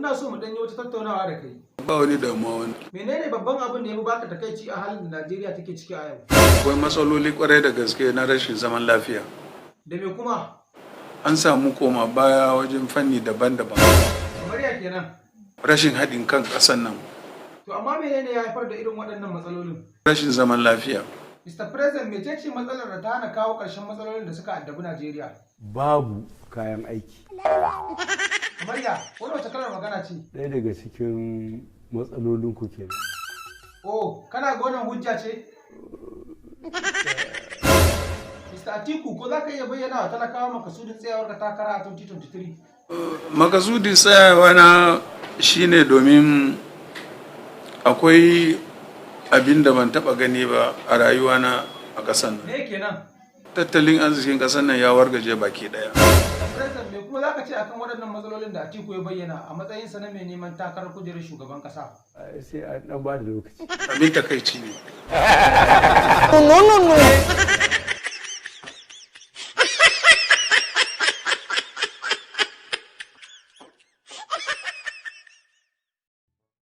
Muna so mu ɗan yi wata tattaunawa da kai. Ba wani damuwa wani. Menene babban abin da ya fi baka takaici a halin da Najeriya take ciki a yau? Akwai matsaloli kwarai da gaske na rashin zaman lafiya. Da me kuma? An samu koma baya wajen fanni daban-daban. Kamar ya kenan? Rashin haɗin kan ƙasar nan. To amma menene ya haifar da irin waɗannan matsalolin? Rashin zaman lafiya. Mr. President, mecece matsalar da ta hana kawo ƙarshen matsalolin da suka addabi Najeriya? Babu kayan aiki. Kamar ya, wani wace kalar magana ce? Ɗaya daga cikin matsalolin ku kenan. Oh, kana ga wannan hujja ce? Mr. Atiku, ko za ka iya bayyana wa talakawa makasudin tsayawar ka takara a 2023? Makasudin tsayawa na shine domin akwai abin da ban taɓa gani ba a rayuwana a ƙasar nan. Me kenan? Tattalin arzikin ƙasar nan ya wargaje baki ɗaya. Mr. President, me kuma za ka ce akan waɗannan matsalolin da Atiku ya bayyana a matsayinsa na mai neman takarar kujerar shugaban ƙasa? Ai, sai an ɗan ba da lokaci. Abin takaici ne. No, no, no.